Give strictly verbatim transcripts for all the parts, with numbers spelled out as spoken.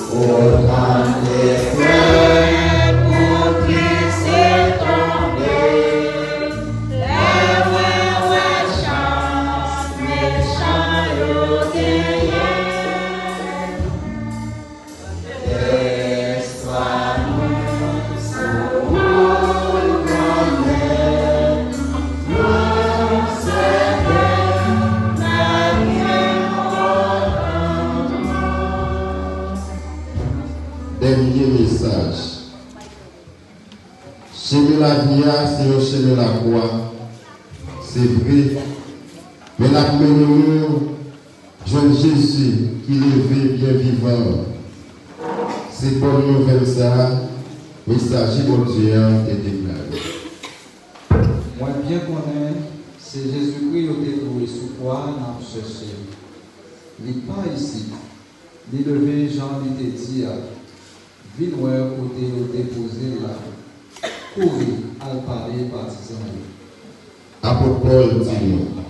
Otan de frè pou Kris se tonbe, lè mwen wè chans mechan yo genyen. Espwa nou sou ou kanmenm, nou sèten n ap viv kontan. Dènye mesaj. Chemen lavi a se yon chemen lakwa, se vre, men l ap mennen nou jwenn Jezi ki leve byen vivan an. Se bòn nouvèl sa a, mesaje Bondye an te deklare. Mwen byen konnen se Jezikri yo te kloure sou kwa a n ap chèche. Li pa isit. Li leve jan li te di a. Vin wè kote yo depoze l la. Kouri al pale patizan yo. Apot Pòl di nou,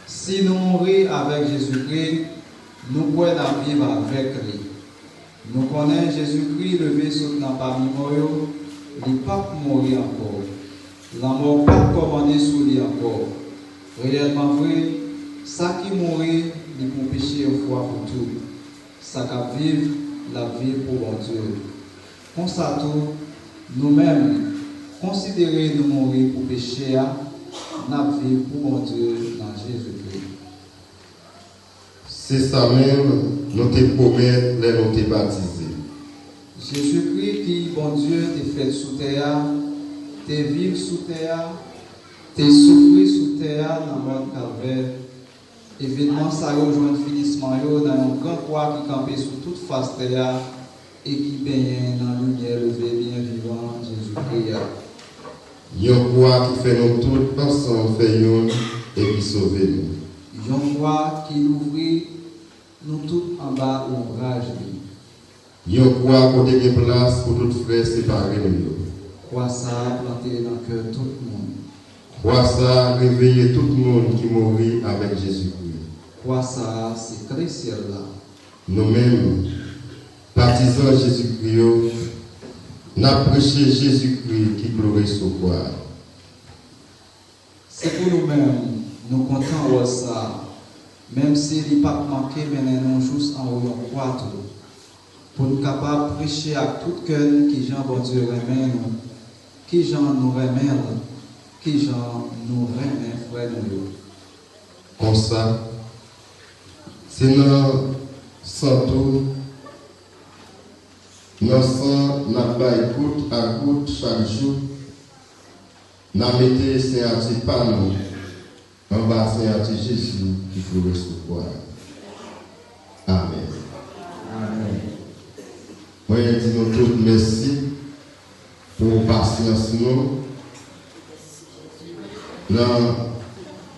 si nou mouri avèk Jezikri, nou kwè n ap viv avèk li. Nou konnen Jezikri leve sot nan pami mò yo, li p ap mouri ankò. Lanmò p ap kòmande sou li ankò. Reyèlman vre, sa ki mouri, li pou peche yon fwa pou tout. Sa k ap viv, l ap viv pou Bondye. Konsa tou, nou menm, konsidere nou mouri pou peche a, n ap viv pou Bondye nan Jezikri. Se sa menm nou te pwomèt lè nou te batize. Jezikri ki Bondye te fèt sou tè a, te viv sou tè a, te soufri sou tè a nan mòn Kalvè. Evenman sa yo jwenn finisman yo nan yon gran kwa ki kanpe sou tout fas tè a e ki benyen nan limyè leve byen vivan Jezikri a. Yon kwa ki fè nou tout ansanm fè youn e ki sove nou. Yon kwa ki louvri nou tout anba lonbraj li. Yon kwa kote gen plas pou tout frè separe nou yo. Kwa sa a plante nan kè tout moun. Kwa sa a reveye tout moun ki mouri avèk Jezikri. Kwa sa a se kle syèl la. Nou menm, patizan Jezikri yo, n ap preche Jezikri ki kloure sou kwa a. Se pou nou menm, nou kontan wòl sa a, menm si li p ap manke mennen nou jous anwo yon kwa tou, pou n kapab preche ak tout kè n kijan Bondye renmen nou, kijan nou renmen l, kijan nou renmen frè nou yo. Konsa, se nan san tou, nan san n ap bay gout a gout chak jou, n a mete siyati pa nou anba siyati Jezi ki kloure sou kwa a. Amèn. Amèn. Mwen di nou tout mèsi pou pasyans nou nan